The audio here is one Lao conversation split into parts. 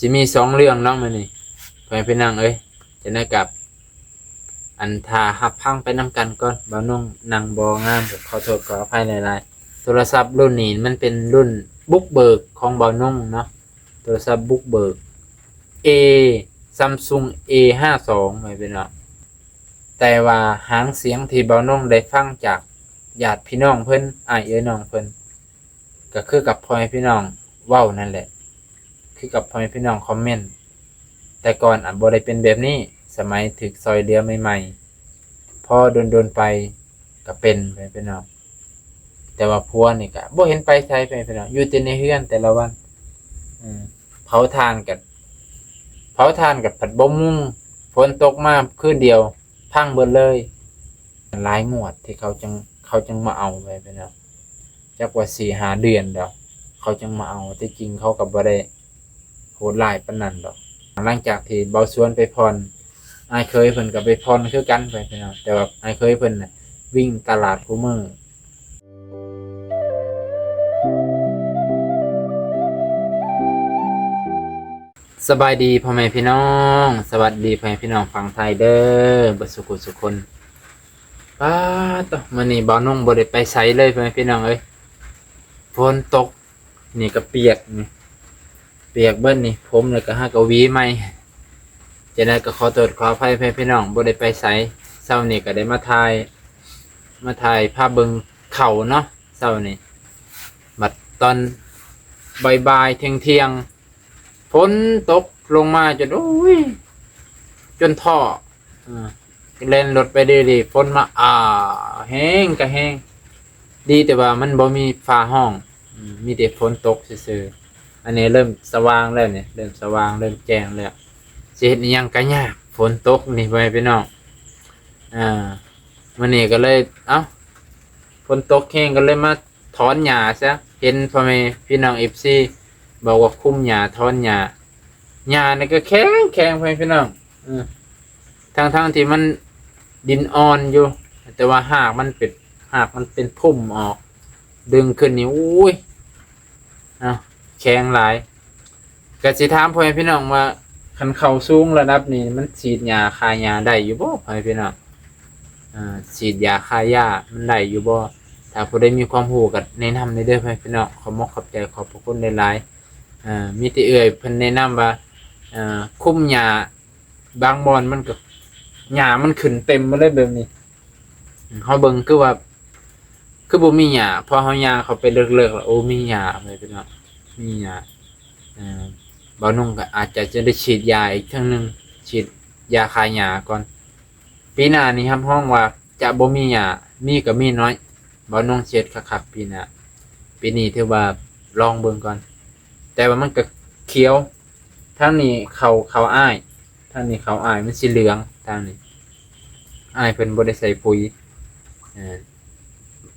ຊິມີສອງເລື່ອງເນາະມື້ນີ້ ພໍ່ແມ່ພີ່ນ້ອງເອີຍ. ຈັ່ງໃດກໍ ອັນ ຖ້າຮັບຟັງໄປນຳກັນກ່ອນ. ບ່າວນົງນັ່ງບໍ່ງາມ ກໍຂໍໂທດຂໍອະໄພຫຼາຍໆ. ໂທລະສັບລຸ້ນນີ້ມັນເປັນລຸ້ນບຸກເບີກຂອງບ່າວນົງເນາະ, ໂທລະສັບບຸກເບີກ A Samsung A ຫ້າສອງ ໄວ້ເປັນວ່າ ແຕ່ວ່າຫາງສຽງທີ່ບ່າວນົງໄດ້ຟັງຈາກຍາດພີ່ນ້ອງເພິ່ນ ອ້າຍເອື້ອຍນ້ອງເພິ່ນ ກໍຄືກັບພໍ່ແມ່ພີ່ນ້ອງເວົ້ານັ້ນແຫຼະ, ຄືກັບພໍ່ແມ່ພີ່ນ້ອງຄອມເມັນ. ແຕ່ກ່ອນອາດບໍ່ໄດ້ເປັນແບບນີ້, ສະໄໝຖືກຊ່ອຍເຫຼືອໃໝ່ໆ ພໍດົນໆໄປກໍເປັນ ພໍ່ແມ່ພີ່ນ້ອງ. ແຕ່ວ່າຜົວນີ້ກໍບໍ່ເຫັນໄປໃສ ພໍ່ແມ່ພີ່ນ້ອງ, ຢູ່ແຕ່ໃນເຮືອນແຕ່ລະວັນ. ເອີ ເຜົາຖ່ານກໍ ເຜົາຖ່ານກໍພັດບໍ່ມຸງ, ຝົນຕົກມາຄືນດຽວພັງເບິດເລີຍ. ຫຼາຍງວດທີ່ເຂົາຈັ່ງ ເຂົາຈັ່ງມາເອົາໄວ້ ພີ່ນ້ອງ, ຈັກວ່າສີ່ຫ້າເດືອນແລ້ວເຂົາຈັ່ງມາເອົາ. ແຕ່ຈິງເຂົາກໍບໍ່ໄດ້ໂຫດຮ້າຍປານນັ້ນດອກ. ຫຼັງຈາກທີ່ເບົາຊວນໄປຜ່ອນ, ອ້າຍເຂີຍເພິ່ນກໍໄປຜ່ອນຄືກັນໄປ ພີ່ນ້ອງ, ແຕ່ວ່າອ້າຍເຂີຍເພິ່ນນະ ວິ່ງຕະຫຼາດຄູ່ມື້. ສະບາຍດີພໍ່ແມ່ພີ່ນ້ອງ, ສະຫວັດດີພໍ່ແມ່ພີ່ນ້ອງຝັ່ງໄທເດີ້ ເບິດສູ່ຜູ້ສູ່ຄົນ. ປາດໂທ້ ມື້ນີ້ບ່າວນົງບໍ່ໄດ້ໄປໃສເລີຍ ພໍ່ແມ່ພີ່ນ້ອງເອີຍ, ຝົນຕົກ ນີ້ກໍປຽກນີ້ ປຽກເບິດນີ້, ຜົມແລ້ວກໍຫາກໍຫວີໃໝ່. ຈັ່ງໃດກໍຂໍໂທດຂໍອະໄພ ພໍ່ແມ່ພີ່ນ້ອງ ບໍ່ໄດ້ໄປໃສ. ເຊົ້ານີ້ກໍໄດ້ມາຖ່າຍ ມາຖ່າຍພາເບິ່ງເຂົ້າເນາະ ເຊົ້ານີ້. ບັດຕອນບ່າຍໆ ທ່ຽງໆ ຝົນຕົກລົງມາຈົນ ໂອ້ຍ ຈົນທໍ້ ເອີ ແລ່ນລົດໄປເລື້ອຍໆ ຝົນມາ ອາ ແຮງກະແຮງ. ດີແຕ່ວ່າມັນບໍ່ມີຟ້າຮ້ອງ ອືມ ມີແຕ່ຝົນຕົກຊື່ໆ. ອັນນີ້ເລີ່ມສະຫວ່າງແລ້ວນີ້ ເລີ່ມສະຫວ່າງ ເລີ່ມແຈ້ງແລ້ວ. ຊິເຮັດອີ່ຫຍັງກະຍາກ ຝົນຕົກນີ້ ພໍ່ແມ່ພີ່ນ້ອງ. ອ່າ ມື້ນີ້ກໍເລີຍ ເອົ້າ ຝົນຕົກແຮງກໍເລີຍມາຖອນຫຍ້າຊະ. ເຫັນພໍ່ແມ່ພີ່ນ້ອງເອັຟຊີບອກວ່າຄຸມຫຍ້າ ຖອນຫຍ້າ. ຫຍ້ານີ້ກໍແຂງໆ ພໍ່ແມ່ພີ່ນ້ອງ. ເອີ ທັງໆທີ່ມັນດິນອ່ອນຢູ່ ແຕ່ວ່າຮາກມັນເປັນ ຮາກມັນເປັນພຸ້ມອອກ ດຶງຂຶ້ນນີ້ ໂອ້ຍ ເນາະ ແຂງຫຼາຍ. ກໍຊິຖາມພໍ່ແມ່ພີ່ນ້ອງວ່າ ຄັນເຂົ້າສູງລະດັບນີ້ ມັນສີດຫຍ້າຂ້າຫຍ້າໄດ້ຢູ່ບໍ່ ພໍ່ແມ່ພີ່ນ້ອງ? ເອີ ສີດຢາຂ້າຫຍ້າມັນໄດ້ຢູ່ບໍ່? ຖ້າຜູ້ໃດມີຄວາມຮູ້ກໍແນະນຳແດ່ເດີ ພໍ່ແມ່ພີ່ນ້ອງ. ຂອບມົກຂອບໃຈ ຂອບພະຄຸນຫຼາຍໆ. ເອີ ມີແຕ່ເອື້ອຍເພິ່ນແນະນຳວ່າ ເອີ ຄຸມຫຍ້າ ບາງບ່ອນມັນກໍ ຫຍ້າມັນຂຶ້ນເຕັມໝົດເລີຍແບບນີ້. ເຮົາເບິ່ງຄືວ່າ ຄືບໍ່ມີຫຍ້າ, ພໍເຮົາຍ່າງເຂົ້າໄປເລິກໆ ແລ້ວ ໂອ້ ມີຫຍ້າ ພໍ່ແມ່ພີ່ນ້ອງ ມີຫຍ້າ. ເອີ ບ່າວນົງກໍອາດຈະ ຈະໄດ້ສີດຢາອີກເທື່ອໜຶ່ງ ສີດຢາຂ້າຫຍ້າກ່ອນ. ປີໜ້ານີ້ຮັບຮອງວ່າຈະບໍ່ມີຫຍ້າ, ມີກໍມີໜ້ອຍ. ບ່າວນົງຊິເຮັດຄັກໆ ປີໜ້າ. ປີນີ້ຖືວ່າລອງເບິ່ງກ່ອນ. ແຕ່ວ່າມັນກໍຂຽວ, ທາງນີ້ເຂົ້າ ເຂົ້າອ້າຍ, ທາງນີ້ເຂົ້າອ້າຍ ມັນຊິເຫຼືອງ. ທາງນີ້ອ້າຍເພິ່ນບໍ່ໄດ້ໃສ່ປຸຍ. ເອີ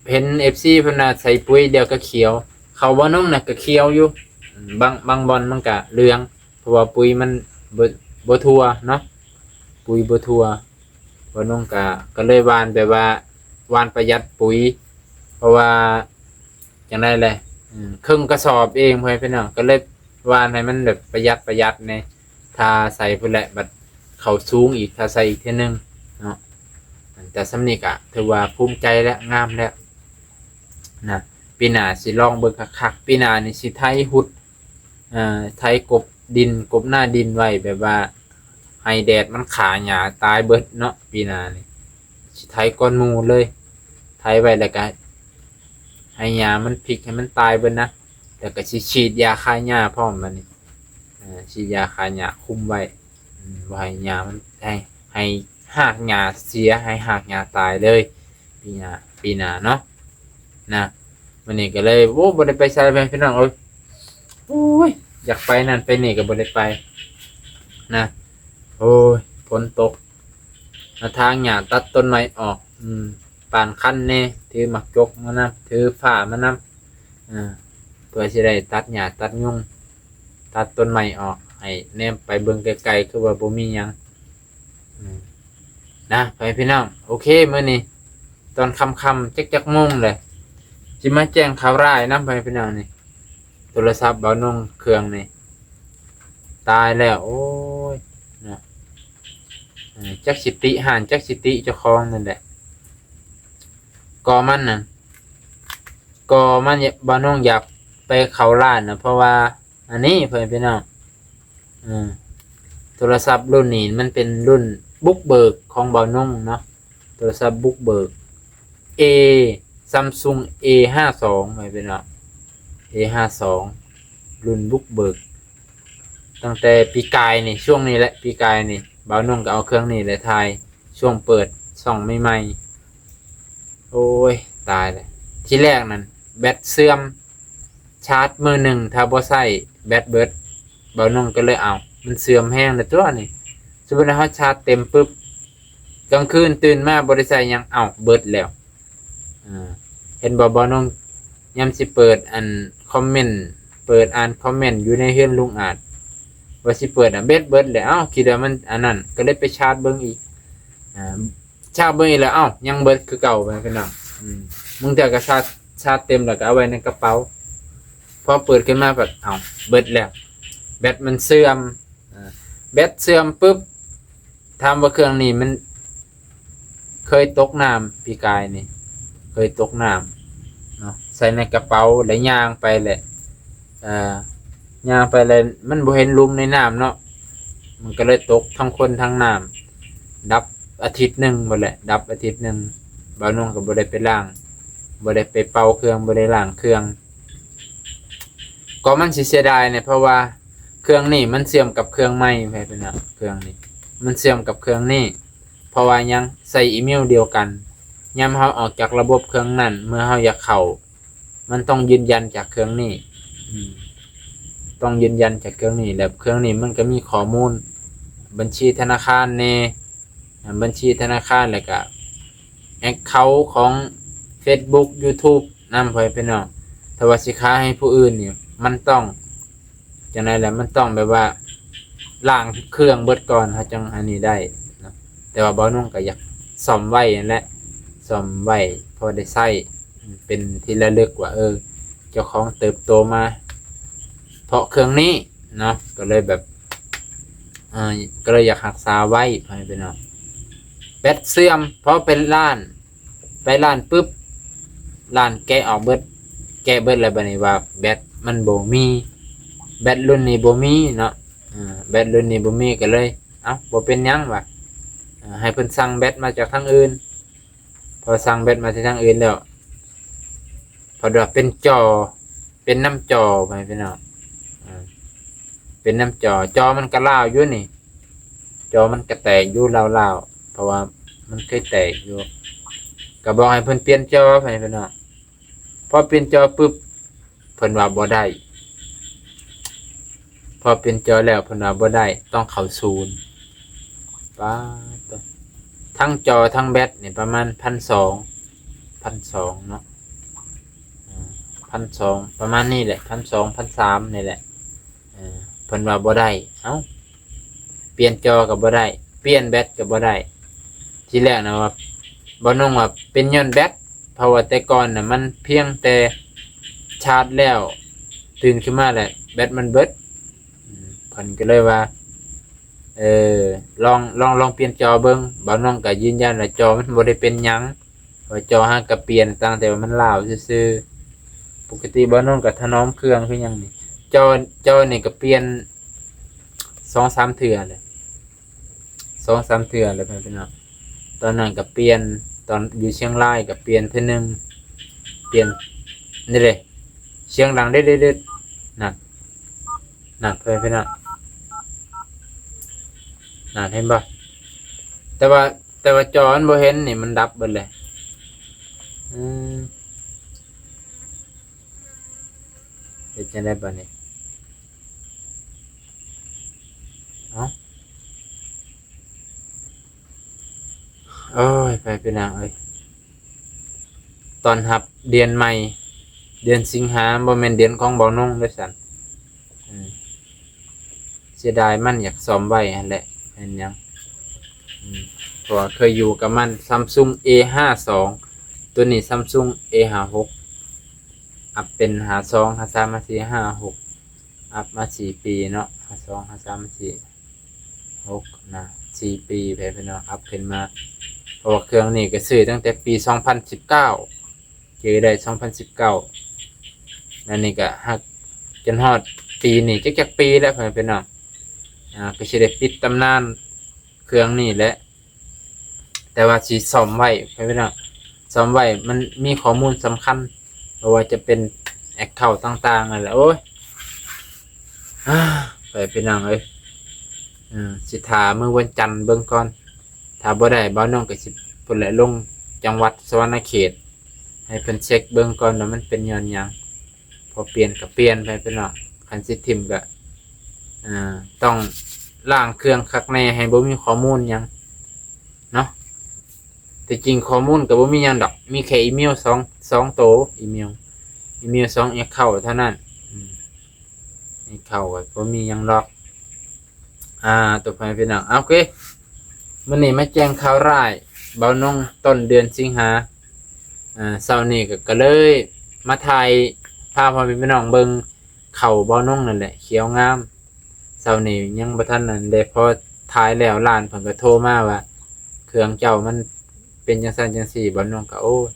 ເຫັນເອັຟຊີເພິ່ນວ່າໃສ່ປຸຍດຽວກໍຂຽວ. ເຂົ້າບ່າວນົງນະກໍຂຽວຢູ່. ບາງ ບາງບ່ອນມັນກໍເຫຼືອງ ເພາະວ່າປຸຍມັນບໍ່ ບໍ່ທົ່ວເນາະ, ປຸຍບໍ່ທົ່ວ. ບ່າວນົງກະ ກະເລີຍຫວ່ານແບບວ່າ ຫວ່ານປະຢັດປຸຍ ເພາະວ່າຈັ່ງໃດແຫຼະ ເຄິ່ງກະສອບເອງ ພໍ່ແມ່ພີ່ນ້ອງ, ກະເລີຍຫວ່ານໃຫ້ມັນແບບປະຢັດ ປະຢັດແດ່. ຖ້າໃສ່ພຸ້ນແຫຼະ ບັດເຂົ້າສູງອີກ ຖ້າໃສ່ອີກເທື່ອໜຶ່ງເນາະ. ແຕ່ສ່ຳນີ້ກະຖືວ່າພູມໃຈແລ້ວ ງາມແລ້ວນະ. ປີໜ້າຊິລອງເບິ່ງຄັກໆ, ປີໜ້ານີ້ຊິໄຖຮຸດ ເອີ ໄຖກົບດິນ ກົບໜ້າດິນໄວ້ ແບບວ່າໃຫ້ແດດມັນຂ້າຫຍ້າຕາຍເບິດເນາະ. ປີໜ້ານີ້ຊິໄຖກ່ອນໝູ່ເລີຍ, ໄຖໄວ້ແລ້ວກະໃຫ້ຫຍ້າມັນພິກໃຫ້ມັນຕາຍເບິດນະ, ແລ້ວກະຊິສີດຢາຂ້າຫຍ້າພ້ອມ. ບາດນີ້ ເອີ ສີດຢາຂ້າຫຍ້າຄຸມໄວ້ ອືມ ບໍ່ໃຫ້ຫຍ້າມັນ ໃຫ້ ໃຫ້ຮາກຫຍ້າເສຍ ໃຫ້ຮາກຫຍ້າຕາຍເລີຍ ປີໜ້າ ປີໜ້າເນາະ ນະ. ມື້ນີ້ກໍເລີຍ ໂອ້ ບໍ່ໄດ້ໄປໃສ ພີ່ນ້ອງເອີຍ. ໂອ້ຍ ຢາກໄປນັ້ນໄປນີ້ກໍບໍ່ໄດ້ໄປນະ. ໂອ້ຍ ຝົນຕົກ ມາຖາງຫຍ້າ ຕັດຕົ້ນໄມ້ອອກ. ອືມ ປານຄັນແດ່ ຖືໝາກຈົກມານຳ ຖືຝ້າມານຳ ເພື່ອຊິໄດ້ຕັດຫຍ້າຕັດຍຸງ ຕັດຕົ້ນໄມ້ອອກ ໃຫ້ແນມໄປເບິ່ງໄກໆ ຄືວ່າບໍ່ມີຫຍັງ. ອືມ ນະ ພໍ່ແມ່ພີ່ນ້ອງ ໂອເຄ ມື້ນີ້ຕອນຄ່ຳໆ ຈັກ ຈັກໂມງແຫຼະ ຊິມາແຈ້ງຂ່າວຮ້າຍນຳ ພໍ່ແມ່ພີ່ນ້ອງ. ນີ້ໂທລະສັບບ່າວນົງເຄື່ອງນີ້ ຕາຍແລ້ວ ໂອ້ຍ ເນາະ ເອີ ຈັກຊິຕິຮ້ານ ຈັກຊິຕິເຈົ້າຂອງນັ້ນແຫຼະ. ກໍມັນນັ້ນ ກໍມັນ ບ່າວນົງຢາກໄປເຂົ້າຮ້ານນະ ເພາະວ່າອັນນີ້ ພໍ່ແມ່ພີ່ນ້ອງ ເອີ ໂທລະສັບລຸ້ນນີ້ມັນເປັນລຸ້ນບຸກເບີກຂອງບ່າວນົງເນາະ. ໂທລະສັບບຸກເບີກ ເອ Samsung ເອຫ້າສອງ ໄວ້ເປັນວ່າ ເອຫ້າສອງ ລຸ້ນບຸກເບີກ ຕັ້ງແຕ່ປີກາຍນີ້ ຊ່ວງນີ້ແຫຼະ ປີກາຍນີ້ ບ່າວນົງກໍເອົາເຄື່ອງນີ້ແຫຼະຖ່າຍ ຊ່ວງເປີດຊ່ອງໃໝ່ໆ. ໂອ້ຍ ຕາຍແລ້ວ ທີແລກນັ້ນແບັດເສື່ອມ ຊາດມື້ໜຶ່ງຖ້າບໍ່ໃຊ້ແບັດເບິດ ບ່າວນົງກໍເລີຍ ເອົ້າ ມັນເສື່ອມແຮງແລ້ວຕົວະນີ້. ສົມມຸດວ່າເຮົາຊາດເຕັມປຶບ ກາງຄືນຕື່ນມາບໍ່ໄດ້ໃຊ້ຫຍັງ ເອົ້າ ເບິດແລ້ວ. ເຫັນບໍ່ ບ່າວນົງຍາມຊິເປີດອັນຄອມເມັນ ເປີດອ່ານຄອມເມັນຢູ່ໃນເຮືອນລຸງອາດ ວ່າຊິເປີດ ອະ ແບັດເບິດແລ້ວ ເອົ້າ ຄິດວ່າມັນອັນນັ້ນ ກໍເລີຍໄປຊາດເບິ່ງອີກ ອາ ຊາດເບິ່ງອີກແລ້ວ ເອົ້າ ຍັງເບິດຄືເກົ່າ ພີ່ນ້ອງ. ອືມ ບາງເທື່ອກໍຊາດ ຊາດເຕັມແລ້ວກໍເອົາໄວ້ໃນກະເປົາ ພໍເປີດຂຶ້ນມາພັດ ເອົ້າ ເບິດແລ້ວ ແບັດມັນເສື່ອມ. ອາ ແບັດເສື່ອມປຶບ ຖາມວ່າເຄື່ອງນີ້ມັນເຄີຍຕົກນ້ຳ ປີກາຍນີ້ເຄີຍຕົກນ້ຳເນາະ ໃສ່ໃນກະເປົາ ແລ້ວຍ່າງໄປແຫຼະ ເອີ ຍ່າງໄປແລ້ວມັນບໍ່ເຫັນຫຼຸມໃນນ້ຳເນາະ ມັນກໍເລີຍຕົກທັງຄົນທັງນ້ຳ ດັບອາທິດໜຶ່ງພຸ້ນແຫຼະ ດັບອາທິດໜຶ່ງ. ບ່າວນົງກໍບໍ່ໄດ້ໄປລ້າງ ບໍ່ໄດ້ໄປເປົ່າເຄື່ອງ ບໍ່ໄດ້ລ້າງເຄື່ອງ. ກໍມັນຊິເສຍດາຍແດ່ ເພາະວ່າເຄື່ອງນີ້ມັນເຊື່ອມກັບເຄື່ອງໃໝ່ ແມ່ນບໍ່ເນາະ ເຄື່ອງນີ້ມັນເຊື່ອມກັບເຄື່ອງນີ້. ເພາະວ່າຫຍັງ ໃສ່ອີເມວດຽວກັນ ຍາມເຮົາອອກຈາກລະບົບເຄື່ອງນັ້ນ ເມື່ອເຮົາຢາກເຂົ້າ ມັນຕ້ອງຢືນຢັນຈາກເຄື່ອງນີ້ ອືມ ຕ້ອງຢືນຢັນຈາກເຄື່ອງນີ້ ແລ້ວເຄື່ອງນີ້ມັນກໍມີຂໍ້ມູນບັນຊີທະນາຄານແດ່ ບັນຊີທະນາຄານ ແລ້ວກະແອັກເຄົາຂອງເຟສບຸກ ຢູທູບ ນຳ ພໍ່ແມ່ພີ່ນ້ອງ. ຖ້າວ່າຊິຂາຍໃຫ້ຜູ້ອື່ນນີ້ ມັນຕ້ອງຈັ່ງໃດລະ ມັນຕ້ອງແບບວ່າລ້າງເຄື່ອງເບິດກ່ອນ ເຮົາຈັ່ງອັນນີ້ໄດ້ເນາະ. ແຕ່ວ່າບ່າວນົງກໍຢາກສ້ອມໄວ້ຫັ້ນແຫຼະ ສ້ອມໄວ້ພໍໄດ້ໃຊ້ ເປັນທີ່ລະລຶກວ່າ ເອີ ເຈົ້າຂອງເຕີບໂຕມາເພາະເຄື່ອງນີ້ເນາະ ກໍເລີຍແບບ ເອີ ກໍເລີຍຢາກຮັກສາໄວ້ ພໍ່ແມ່ພີ່ນ້ອງ. ແບັດເສື່ອມ ພໍໄປຮ້ານ ໄປຮ້ານປຶບ ຮ້ານແກະອອກເບິດ ແກະເບິດແລ້ວ ບາດນີ້ວ່າແບັດມັນບໍ່ມີ ແບັດລຸ້ນນີ້ບໍ່ມີເນາະ ເອີ ແບັດລຸ້ນນີ້ບໍ່ມີ ກໍເລີຍ ເອົ້າ ບໍ່ເປັນຫຍັງວ່າ ເອີ ໃຫ້ເພິ່ນສັ່ງແບັດມາຈາກທາງອື່ນ. ພໍສັ່ງແບັດມາແຕ່ທາງອື່ນແລ້ວ ເພິ່ນວ່າເປັນຈໍ ເປັນນຳຈໍ ພໍ່ແມ່ພີ່ນ້ອງ ເປັນນຳຈໍ ຈໍມັນກໍລາວຢູ່ນີ້ ຈໍມັນກໍແຕກຢູ່ລາວໆ ເພາະວ່າມັນເຄີຍແຕກຢູ່ ກໍບອກໃຫ້ເພິ່ນປ່ຽນຈໍ ພໍ່ແມ່ພີ່ນ້ອງ. ພໍປ່ຽນຈໍປຶບ ເພິ່ນວ່າບໍ່ໄດ້ ພໍປ່ຽນຈໍແລ້ວເພິ່ນວ່າບໍ່ໄດ້ ຕ້ອງເຂົ້າສູນ. ປາດໂທ້ ທັງຈໍທັງແບັດນີ້ປະມານພັນສອງ ພັນສອງເນາະ ອາ ພັນສອງ ປະມານນີ້ແຫຼະ ພັນສອງ ພັນສາມນີ້ແຫຼະ. ເອີ ເພິ່ນວ່າບໍ່ໄດ້ ເອົ້າ ປ່ຽນຈໍກໍບໍ່ໄດ້ ປ່ຽນແບັດກໍບໍ່ໄດ້. ທີແລກນະວ່າ ບ່າວນົງວ່າເປັນຍ້ອນແບັດ ເພາະວ່າແຕ່ກ່ອນນະມັນພຽງແຕ່ຊາດແລ້ວ ຕື່ນຂຶ້ນມາແລ້ວແບັດມັນເບິດ ເພິ່ນກໍເລີຍວ່າ ເອີ ລອງ ລອງ ລອງປ່ຽນຈໍເບິ່ງ. ບ່າວນົງກໍຢືນຢັນວ່າຈໍມັນບໍ່ໄດ້ເປັນຫຍັງ ວ່າຈໍຫາກະປ່ຽນ ຕ່າງແຕ່ວ່າມັນລາວຊື່ໆ. ປົກກະຕິບ່າວນົງກໍຖະໜອມເຄື່ອງຄືຫຍັງນີ້ ຈໍ ຈໍນີ້ກໍປ່ຽນສອງສາມເທື່ອແລ້ວ ສອງສາມເທື່ອແລ້ວ ພີ່ນ້ອງ. ຕອນນັ້ນກໍປ່ຽນ ຕອນຢູ່ຊຽງລາຍກໍປ່ຽນເທື່ອໜຶ່ງ ປ່ຽນ ນີ້ເດ້ ສຽງດັງເດັດໆ ນັ້ນ ນັ້ນ ເພື່ອນພີ່ນ້ອງ ນັ້ນ ເຫັນບໍ່? ແຕ່ວ່າ ແຕ່ວ່າຈໍມັນບໍ່ເຫັນນີ້ ມັນດັບເບິດເລີຍ. ອືມ ເຮັດຈັ່ງໃດບາດນີ້? ເອົ້າ ໂອ້ຍ ໄປພີ່ນ້ອງເອີຍ ຕ້ອນຮັບເດືອນໃໝ່ ເດືອນສິງຫາ ບໍ່ແມ່ນເດືອນຂອງບ່າວນົງເດ້ຊັ້ນ. ເສຍດາຍ ມັນຢາກສ້ອມໄວ້ຫັ້ນແຫຼະ ແມ່ນຫຍັງ ເພາະວ່າເຄີຍຢູ່ກັບມັນ Samsung A ຫ້າສອງ ຕົວນີ້ Samsung A ຫ້າຫົກ ອັບເປັນ ຫ້າສອງ ຫ້າສາມ ຫ້າສີ່ ຫ້າຫົກ ອັບມາສີ່ປີເນາະ ຫ້າສອງ ຫ້າສາມ ຫ້າສີ່ ຫົກນະ ສີ່ປີ ແມ່ນພີ່ນ້ອງ ອັບຂຶ້ນມາ ເພາະວ່າເຄື່ອງນີ້ກໍຊື້ຕັ້ງແຕ່ປີສອງພັນສິບເກົ້າ ຈື່ໄດ້ສອງພັນສິບເກົ້າ ແລ້ວນີ້ກໍຮັກຈົນຮອດປີນີ້ ຈັກ ຈັກປີແລ້ວ ແມ່ນພີ່ນ້ອງ ອ່າ ກໍຊິໄດ້ປິດຕຳນານເຄື່ອງນີ້ແຫຼະ ແຕ່ວ່າຊິສ້ອມໄວ້ ພໍ່ແມ່ພີ່ນ້ອງ ສ້ອມໄວ້ ມັນມີຂໍ້ມູນສຳຄັນ ບໍ່ວ່າຈະເປັນແອັກເຄົາຕ່າງໆ ນັ້ນແຫຼະ ໂອ້ຍ ອ້າ ພໍ່ແມ່ພີ່ນ້ອງເອີຍ ເອີ ຊິຖ້າມື້ວັນຈັນເບິ່ງກ່ອນ ຖ້າບໍ່ໄດ້ ບ່າວນົງກໍຊິພຸ້ນແຫຼະ ລົງຈັງຫວັດສະຫວັນນະເຂດ ໃຫ້ເພິ່ນເຊັກເບິ່ງກ່ອນວ່າມັນເປັນຍ້ອນຫຍັງ ພໍປ່ຽນກໍປ່ຽນໄປ ພີ່ນ້ອງ ຄັນຊິຖິ້ມກໍ ອ່າ ຕ້ອງລ້າງເຄື່ອງຄັກແນ່ ໃຫ້ບໍ່ມີຂໍ້ມູນຫຍັງເນາະ ທີ່ຈິງຂໍ້ມູນກໍບໍ່ມີຫຍັງດອກ ມີແຄ່ອີເມວສອງ ສອງໂຕ ອີເມວ ອີເມວສອງແອັກເຄົາເທົ່ານັ້ນ ອືມ ແອັກເຄົາກໍບໍ່ມີຫຍັງດອກ ອ່າ ໂຕ ພໍ່ແມ່ພີ່ນ້ອງ ໂອເຄ ມື້ນີ້ມາແຈ້ງຂ່າວຮ້າຍ ບ່າວນົງ ຕົ້ນເດືອນສິງຫາ ອ່າ ເຊົ້ານີ້ກໍ ກໍເລີຍມາຖ່າຍ ພາພໍ່ແມ່ພີ່ນ້ອງເບິ່ງເຂົ້າບ່າວນົງນັ້ນແຫຼະ ຂຽວງາມ ເຊົ້ານີ້ຍັງບໍ່ທັນນັ້ນເດ້ ພໍຖ່າຍແລ້ວ ຫຼານເພິ່ນກໍໂທມາວ່າ ເຄື່ອງເຈົ້າມັນເປັນຈັ່ງຊັ້ນຈັ່ງຊີ້ ບ່າວນົງກໍ ໂອ້ຍ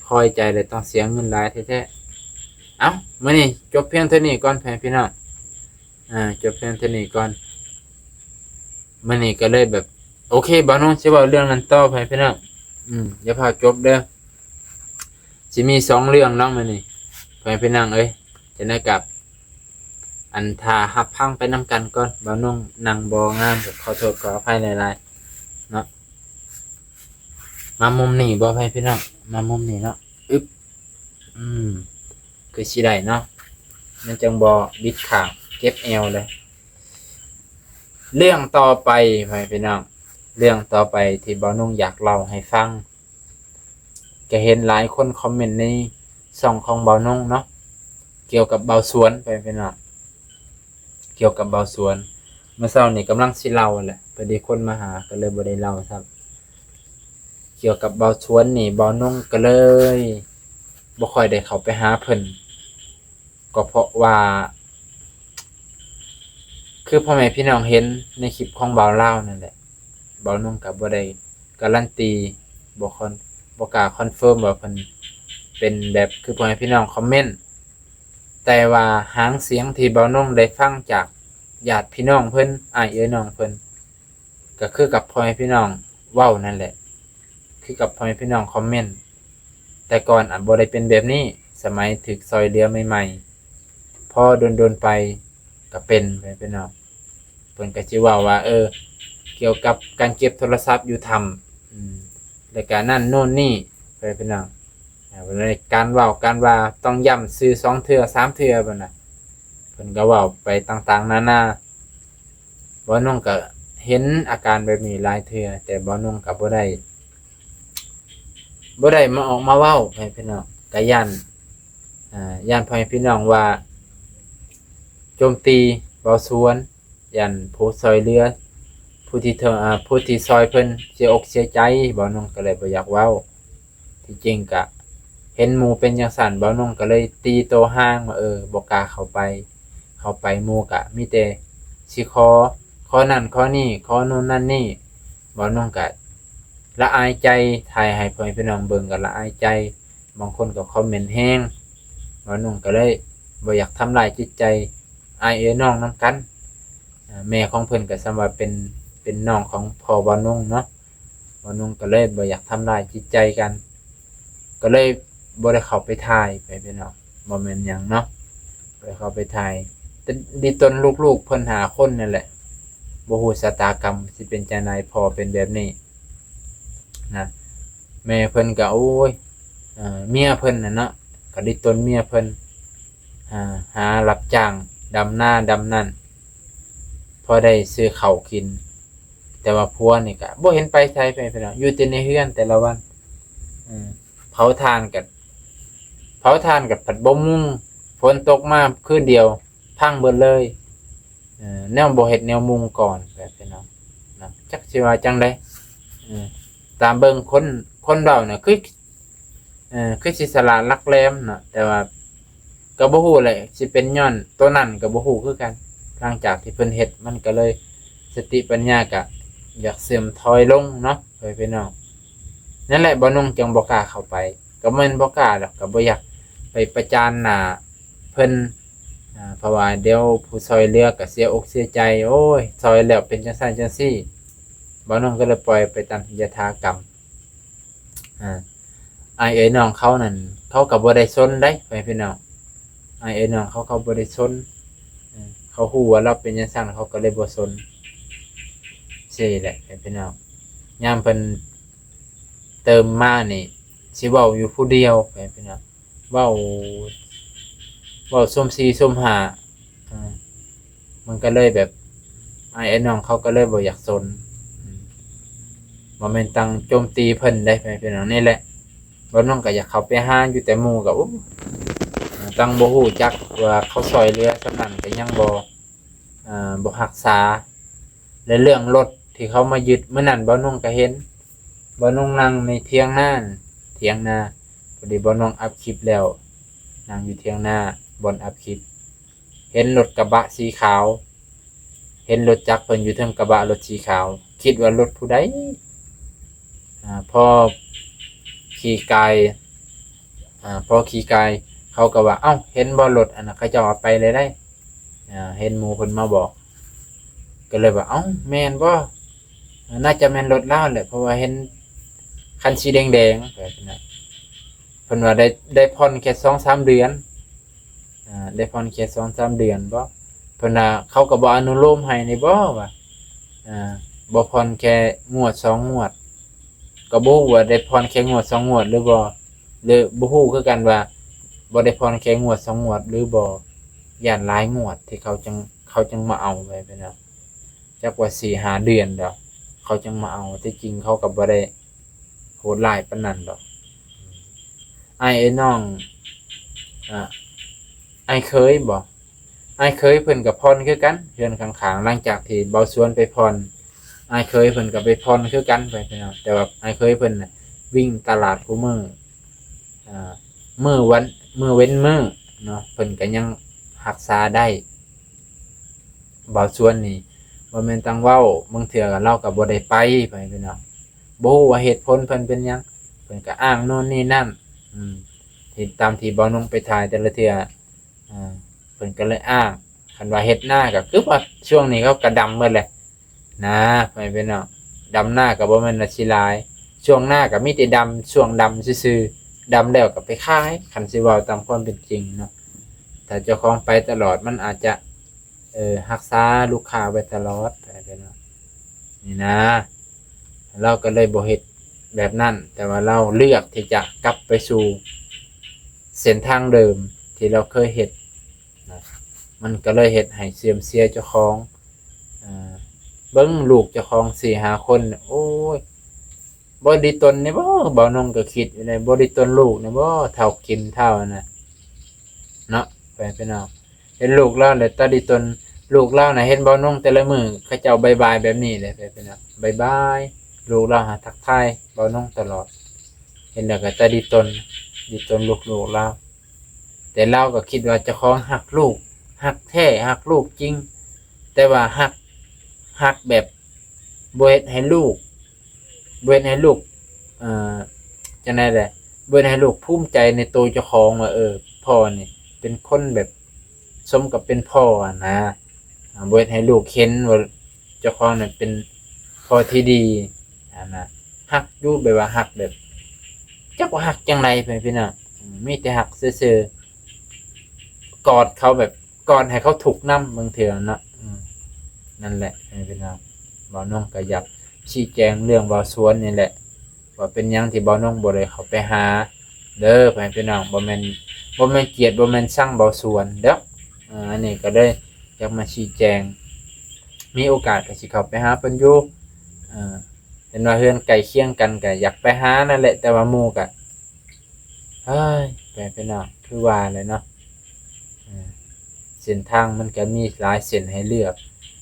ຄອຍໃຈແລ້ວ ຕ້ອງເສຍເງິນຫຼາຍແທ້ໆ ເອົ້າ ມື້ນີ້ຈົບພຽງເທົ່ານີ້ກ່ອນ ພໍ່ແມ່ພີ່ນ້ອງ ອ່າ ຈົບພຽງເທົ່ານີ້ກ່ອນ ມື້ນີ້ກໍເລີຍແບບ ໂອເຄ ບ່າວນົງຊິເວົ້າເລື່ອງນັ້ນຕໍ່ ພໍ່ແມ່ພີ່ນ້ອງ ອືມ ຢ່າພາວຈົບເດີ້ ຊິມີສອງເລື່ອງເນາະມື້ນີ້ ພໍ່ແມ່ພີ່ນ້ອງເອີຍ ຈັ່ງໃດກໍ ອັນ ຖ້າຮັບຟັງໄປນຳກັນກ່ອນ ບ່າວນົງນັ່ງບໍ່ງາມ ກໍຂໍໂທດຂໍອະໄພຫຼາຍໆ ເນາະ ມາມຸມນີ້ບໍ່ ພໍ່ແມ່ພີ່ນ້ອງ ມາມຸມນີ້ເນາະ ອຶບ ອືມ ຄືຊິໄດ້ເນາະ ມັນຈັ່ງບໍ່ບິດຂ້າງ ເຈັບແອວເລີຍ ເລື່ອງຕໍ່ໄປ ພໍ່ແມ່ພີ່ນ້ອງ ເລື່ອງຕໍ່ໄປທີ່ບ່າວນົງຢາກເລົ່າໃຫ້ຟັງ ກໍເຫັນຫຼາຍຄົນຄອມເມັນໃນຊ່ອງຂອງບ່າວນົງເນາະ ກ່ຽວກັບບ່າວສວນ ພໍ່ແມ່ພີ່ນ້ອງ ກ່ຽວກັບບ່າວສວນ ມື້ເຊົ້ານີ້ກຳລັງຊິເລົ່າແຫຼະ ພໍດີຄົນມາຫາ ກໍເລີຍບໍ່ໄດ້ເລົ່າຊ້ຳ ກ່ຽວກັບບ່າວສວນນີ້ ບ່າວນົງກໍເລີຍບໍ່ຄ່ອຍໄດ້ເຂົ້າໄປຫາເພິ່ນ ກໍເພາະວ່າ ຄືພໍ່ແມ່ພີ່ນ້ອງເຫັນໃນຄລິບຂອງບ່າວລາວນັ້ນແຫຼະ ບ່າວນົງກໍບໍ່ໄດ້ກາຣັນຕີ ບໍ່ຄອນ ບໍ່ກ້າຄອນເຟີມວ່າເພິ່ນເປັນແບບຄືພໍ່ແມ່ພີ່ນ້ອງຄອມເມັນ ແຕ່ວ່າຫາງສຽງທີ່ບ່າວນົງໄດ້ຟັງຈາກຍາດພີ່ນ້ອງເພິ່ນ ອ້າຍເອື້ອຍນ້ອງເພິ່ນ ກໍຄືກັບພໍ່ແມ່ພີ່ນ້ອງເວົ້ານັ້ນແຫຼະ ຄືກັບພໍ່ແມ່ພີ່ນ້ອງຄອມເມັນ ແຕ່ກ່ອນອາດບໍ່ໄດ້ເປັນແບບນີ້ ສະໄໝຖືກຊ່ອຍເຫຼືອໃໝ່ໆ ພໍດົນໆໄປກໍເປັນ ພໍ່ແມ່ພີ່ນ້ອງ ເພິ່ນກໍຊິເວົ້າວ່າ ເອີ ກ່ຽວກັບການເກັບໂທລະສັບຢູ່ຖ້ຳ ອືມ ແລ້ວກະນັ້ນໂນ່ນນີ້ ພໍ່ແມ່ພີ່ນ້ອງ ອ່າ ເພິ່ນໃນການເວົ້າການວ່າຕ້ອງຢ້ຳຊື່ສອງເທື່ອສາມເທື່ອ ເພິ່ນນະ ເພິ່ນກໍເວົ້າໄປຕ່າງໆນານາ ບ່າວນົງກໍເຫັນອາການແບບນີ້ຫຼາຍເທື່ອ ແຕ່ບ່າວນົງກໍບໍ່ໄດ້ ບໍ່ໄດ້ມາອອກມາເວົ້າ ພໍ່ແມ່ພີ່ນ້ອງ ກໍຢ້ານ ອ່າ ຢ້ານພໍ່ແມ່ພີ່ນ້ອງວ່າໂຈມຕີບ່າວສວນ ຢ້ານຜູ້ຊ່ອຍເຫຼືອ ຜູ້ທີ່ເທີ ອ່າ ຜູ້ທີ່ຊ່ອຍເພິ່ນເສຍອົກເສຍໃຈ ບ່າວນົງກໍເລີຍບໍ່ຢາກເວົ້າ ທີ່ຈິງກະເຫັນໝູ່ເປັນຈັ່ງຊັ້ນ ບ່າວນົງກໍເລີຍຕີໂຕຫ່າງວ່າ ເອີ ບໍ່ກ້າເຂົ້າໄປ ເຂົ້າໄປໝູ່ກະມີແຕ່ຊິຂໍ ຂໍນັ້ນຂໍນີ້ ຂໍໂນ່ນນັ້ນນີ້ ບ່າວນົງກະລະອາຍໃຈ ຖ່າຍໃຫ້ພໍ່ແມ່ພີ່ນ້ອງເບິ່ງກໍລະອາຍໃຈ ບາງຄົນກໍຄອມເມັນແຮງ ບ່າວນົງກໍເລີຍບໍ່ຢາກທຳລາຍຈິດໃຈອ້າຍເອື້ອຍນ້ອງນຳກັນ ແມ່ຂອງເພິ່ນກໍສ່ຳວ່າເປັນ ເປັນນ້ອງຂອງພໍ່ບ່າວນົງເນາະ ບ່າວນົງກໍເລີຍບໍ່ຢາກທຳລາຍຈິດໃຈກັນ ກໍເລີຍບໍ່ໄດ້ເຂົ້າໄປຖ່າຍ ພໍ່ແມ່ພີ່ນ້ອງ ບໍ່ແມ່ນຫຍັງເນາະ ບໍ່ໄດ້ເຂົ້າໄປຖ່າຍ ແຕ່ດີຕົນລູກໆເພິ່ນຫ້າຄົນນັ້ນແຫຼະ ບໍ່ຮູ້ຊະຕາກຳຊິເປັນຈັ່ງໃດ ພໍ່ເປັນແບບນີ້ນະ ແມ່ເພິ່ນກໍ ໂອ້ຍ ເອີ ເມຍເພິ່ນນະເນາະ ກໍດີຕົນເມຍເພິ່ນ ຫາ ຫາຮັບຈ້າງດຳນາດຳນັ້ນ ພໍໄດ້ຊື້ເຂົ້າກິນ ແຕ່ວ່າຜົວນີ້ກະບໍ່ເຫັນໄປໃສ ໄປ ໄປ ຢູ່ແຕ່ໃນເຮືອນແຕ່ລະວັນ ເອີ ເຜົາຖ່ານກະ ເຜົາຖ່ານກະພັດບໍ່ມຸງ ຝົນຕົກມາຄືນດຽວພັງເບິດເລີຍ ເອີ ແນວບໍ່ເຮັດແນວມຸງກ່ອນ ແບບນີ້ເນາະ ນະ ຈັກຊິວ່າຈັ່ງໃດ ເອີ ຕາມເບິ່ງຄົນ ຄົນເວົ້ານະ ຄື ເອີ ຄືຊິສະຫຼາດຫຼັກແຫຼມເນາະ ແຕ່ວ່າ ກໍບໍ່ຮູ້ແຫຼະ ຊິເປັນຍ້ອນໂຕນັ້ນກໍບໍ່ຮູ້ຄືກັນ. ຫຼັງຈາກທີ່ເພິ່ນເຮັດ ມັນກໍເລີຍ ສະຕິປັນຍາກໍຢາກເສື່ອມຖອຍລົງເນາະ ພໍ່ແມ່ພີ່ນ້ອງ. ນັ້ນແຫຼະ ບ່າວນົງຈຶ່ງບໍ່ກ້າເຂົ້າໄປ. ກໍບໍ່ແມ່ນບໍ່ກ້າດອກ ກໍບໍ່ຢາກໄປປະຈານໜ້າເພິ່ນ ອ່າ ເພາະວ່າດຽວຜູ້ຊ່ອຍເຫຼືອກໍເສຍອົກເສຍໃຈ. ໂອ້ຍ ຊ່ອຍແລ້ວເປັນຈັ່ງຊັ້ນຈັ່ງຊີ້. ບ່າວນົງກໍເລີຍປ່ອຍໄປຕາມຍະຖາກຳ. ອ່າ ອ້າຍເອື້ອຍນ້ອງເຂົານັ້ນ ເຂົາກໍບໍ່ໄດ້ສົນໃດ ພໍ່ແມ່ພີ່ນ້ອງ. ອ້າຍເອື້ອຍນ້ອງເຂົາ ເຂົາບໍ່ໄດ້ສົນ. ເອີ ເຂົາຮູ້ວ່າລາວເປັນຈັ່ງຊັ້ນ ເຂົາກໍເລີຍບໍ່ສົນ. ຊີ້ແຫຼະ ພໍ່ແມ່ພີ່ນ້ອງ, ຍາມເພິ່ນເຕີມມານີ້ ຊິເວົ້າຢູ່ຜູ້ດຽວ ພໍ່ແມ່ພີ່ນ້ອງ. ເວົ້າ ເວົ້າສົມສີ່ສົມຫ້າ ເອີ ມັນກໍເລີຍແບບ ອ້າຍເອື້ອຍນ້ອງເຂົາກໍເລີຍບໍ່ຢາກສົນ. ອືມ ບໍ່ແມ່ນຕັ້ງໂຈມຕີເພິ່ນເດ້ ພີ່ນ້ອງ. ນີ້ແຫຼະ ບ່າວນົງກໍຢາກເຂົ້າໄປຫາຢູ່ ແຕ່ໝູ່ກໍ ໂອ້ ຕັ້ງບໍ່ຮູ້ຈັກວ່າເຂົາຊ່ອຍເຫຼືອສ່ຳນັ້ນ ກໍຍັງບໍ່ ເອີ ບໍ່ຮັກສາ. ແລະ ເລື່ອງລົດທີ່ເຂົາມາຍຶດ ມື້ນັ້ນບ່າວນົງກໍເຫັນ ບ່າວນົງນັ່ງໃນຖຽງນາ ຖຽງນາ. ພໍດີບ່າວນົງອັບຄລິບແລ້ວ ນັ່ງຢູ່ຖຽງນາ ບ່ອນອັບຄລິບ ເຫັນລົດກະບະສີຂາວ ເຫັນລົດຈັກເພິ່ນຢູ່ເທິງກະບະລົດສີຂາວ ຄິດວ່າລົດຜູ້ໃດ. ອາ ພໍຂີ່ກາຍ ອາ ພໍຂີ່ກາຍ ເຂົາກໍວ່າ ເອົ້າ ເຫັນບໍ່ ລົດອັນນັ້ນ ເຂົາເຈົ້າເອົາໄປແລ້ວໃດ. ອາ ເຫັນໝູ່ເພິ່ນມາບອກ ກໍເລີຍວ່າ ເອົ້າ ແມ່ນບໍ່? ໜ້າຈະແມ່ນລົດລາວແຫຼະ ເພາະວ່າເຫັນຄັນສີແດງໆ ແບບນັ້ນ. ເພິ່ນວ່າໄດ້ ໄດ້ຜ່ອນແຄ່ສອງສາມເດືອນ. ອາ ໄດ້ຜ່ອນແຄ່ສອງສາມເດືອນບໍ? ເພິ່ນວ່າເຂົາກໍບໍ່ອະນຸໂລມໃຫ້ນີ້ບໍວ່າ ອາ ບໍ່ຜ່ອນແຄ່ງວດສອງງວດ. ກໍບໍ່ຮູ້ວ່າໄດ້ຜ່ອນແຄ່ງວດສອງງວດຫຼືບໍ່ ຫຼືບໍ່ຮູ້ຄືກັນວ່າບໍ່ໄດ້ຜ່ອນແຄ່ງວດສອງງວດຫຼືບໍ່. ຢ້ານຫຼາຍງວດທີ່ເຂົາຈັ່ງ ເຂົາຈັ່ງມາເອົາໄວ້ ພີ່ນ້ອງ. ຈັກວ່າສີ່ຫ້າເດືອນດອກ ເຂົາຈັ່ງມາເອົາ. ທີ່ຈິງເຂົາກໍບໍ່ໄດ້ໂຫດຮ້າຍປານນັ້ນດອກ. ອ້າຍເອີຍນ້ອງ ອາ ອ້າຍເຂີຍບໍ? ອ້າຍເຂີຍເພິ່ນກໍຜ່ອນຄືກັນ ເຮືອນຂ້າງໆ ຫຼັງຈາກທີ່ເບົາສວນໄປຜ່ອນ ອ້າຍເຂີຍເພິ່ນກໍໄປຜ່ອນຄືກັນ ໄປພີ່ນ້ອງ. ແຕ່ວ່າອ້າຍເຂີຍເພິ່ນນະ ວິ່ງຕະຫຼາດຄູ່ມື້ ອາ ມື້ວັນ ມື້ເວັ້ນມື້ເນາະ ເພິ່ນກໍຍັງຮັກສາໄດ້. ເບົາສວນນີ້ບໍ່ແມ່ນຕັ້ງເວົ້າ ບາງເທື່ອລາວກໍບໍ່ໄດ້ໄປ ໄປພີ່ນ້ອງ. ບໍ່ຮູ້ວ່າເຫດຜົນເພິ່ນເປັນຫຍັງ ເພິ່ນກໍອ້າງໂນ່ນນີ້ນັ້ນ. ອືມ ເຫັນຕາມທີ່ເບົານົງໄປຖ່າຍແຕ່ລະເທື່ອ ເພິ່ນກໍເລີຍອ້າງ. ຄັນວ່າເຮັດນາກໍຄືວ່າຊ່ວງນີ້ເຂົາກໍດຳໝົດແຫຼະນາ ພໍ່ແມ່ພີ່ນ້ອງ. ດຳນາກໍບໍ່ແມ່ນວ່າຊິຫຼາຍ ຊ່ວງນາກໍມີແຕ່ດຳ ຊ່ວງດຳຊື່ໆ ດຳແລ້ວກໍໄປຂາຍ. ຄັນຊິເວົ້າຕາມຄວາມເປັນຈິງເນາະ ຖ້າເຈົ້າຂອງໄປຕະຫຼອດ ມັນອາດຈະ ເອີ ຮັກສາລູກຄ້າໄວ້ຕະຫຼອດ ພໍ່ແມ່ພີ່ນ້ອງ ນີ້ນາ. ລາວກໍເລີຍບໍ່ເຮັດແບບນັ້ນ ແຕ່ວ່າລາວເລືອກທີ່ຈະກັບໄປສູ່ເສັ້ນທາງເດີມທີ່ລາວເຄີຍເຮັດນະ. ມັນກໍເລີຍເຮັດໃຫ້ເສື່ອມເສຍເຈົ້າຂອງ. ເອີ ເບິ່ງລູກເຈົ້າຂອງສີ່ຫ້າຄົນ ໂອ້ຍ ບໍ່ດີຕົນນີ້ບໍ? ເບົານົງກໍຄິດຢູ່ໃດ໋ ບໍ່ດີຕົນລູກນີ້ບໍ? ເຖົ້າກິນເຖົ້ານະເນາະ ພໍ່ແມ່ພີ່ນ້ອງ. ເຫັນລູກລາວແລ້ວຕາດີຕົນ. ລູກລາວນະເຫັນເບົານົງແຕ່ລະມື້ ເຂົາເຈົ້າບາຍບາຍແບບນີ້ແຫຼະ ພີ່ນ້ອງ. ບາຍບາຍ ລູກລາວຫາທັກທາຍເບົານົງຕະຫຼອດ. ເຫັນແລ້ວກໍຕາດີຕົນ ດີຕົນລູກໆລາວ. ແຕ່ລາວກໍຄິດວ່າເຈົ້າຂອງຮັກລູກ ຮັກແທ້ ຮັກລູກຈິງ ແຕ່ວ່າຮັກ ຮັກແບບບໍ່ເຮັດໃຫ້ລູກ ບໍ່ເຮັດໃຫ້ລູກ ເອີ ຈັ່ງໃດແຫຼະ ບໍ່ເຮັດໃຫ້ລູກພູມໃຈໃນໂຕເຈົ້າຂອງວ່າ ເອີ ພໍ່ນີ້ເປັນຄົນແບບສົມກັບເປັນພໍ່ຫັ້ນນະ. ອາ ບໍ່ເຮັດໃຫ້ລູກເຫັນວ່າເຈົ້າຂອງນັ້ນເປັນພໍ່ທີ່ດີຫັ້ນນະ. ຮັກຢູ່ ແບບວ່າຮັກແບບ ຈັກວ່າຮັກຈັ່ງໃດ ພໍ່ແມ່ພີ່ນ້ອງ. ອືມ ມີແຕ່ຮັກຊື່ໆ ກອດເຂົາແບບ ກ່ອນໃຫ້ເຂົາທຸກນຳບາງເທື່ອເນາະ. ອືມ ນັ້ນແຫຼະ ພໍ່ແມ່ພີ່ນ້ອງ ບ່າວນົງກໍຢາກຊີ້ແຈງເລື່ອງເບົາສວນນີ້ແຫຼະ ວ່າເປັນຫຍັງທີ່ບ່າວນົງບໍ່ໄດ້ເຂົ້າໄປຫາເດີ ພໍ່ແມ່ພີ່ນ້ອງ. ບໍ່ແມ່ນ ບໍ່ແມ່ນກຽດ ບໍ່ແມ່ນຊັງເບົາສວນເດີ. ເອີ ອັນນີ້ກໍເລີຍຢາກມາຊີ້ແຈງ ມີໂອກາດກໍຊິເຂົ້າໄປຫາເພິ່ນຢູ່. ເອີ ເຫັນວ່າເຮືອນໃກ້ຄຽງກັນ ກໍຢາກໄປຫານັ້ນແຫຼະ ແຕ່ວ່າໝູ່ກໍ ເຮີ້ຍ ແບບພີ່ນ້ອງ ຄືວ່າແຫຼະເນາະ ເອີ ເສັ້ນທາງມັນກໍມີຫຼາຍເສັ້ນໃຫ້ເລືອກ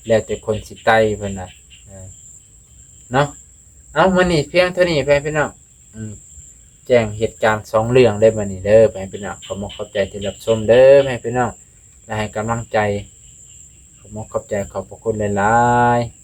ແລ້ວແຕ່ຄົນຊິໄຕ່ເພິ່ນນະ ເອີ ເນາະ. ເອົາ ມື້ນີ້ພຽງເທົ່ານີ້ ແບບພີ່ນ້ອງ ອືມ ແຈ້ງເຫດການສອງເລື່ອງເດີບັດນີ້ເດີ ພໍ່ແມ່ພີ່ນ້ອງ. ຂໍຂອບໃຈທີ່ຮັບຊົມເດີ ພໍ່ແມ່ພີ່ນ້ອງ ແລະ ໃຫ້ກຳລັງໃຈ. ຂໍຂອບໃຈ ຂອບພະຄຸນຫຼາຍໆ.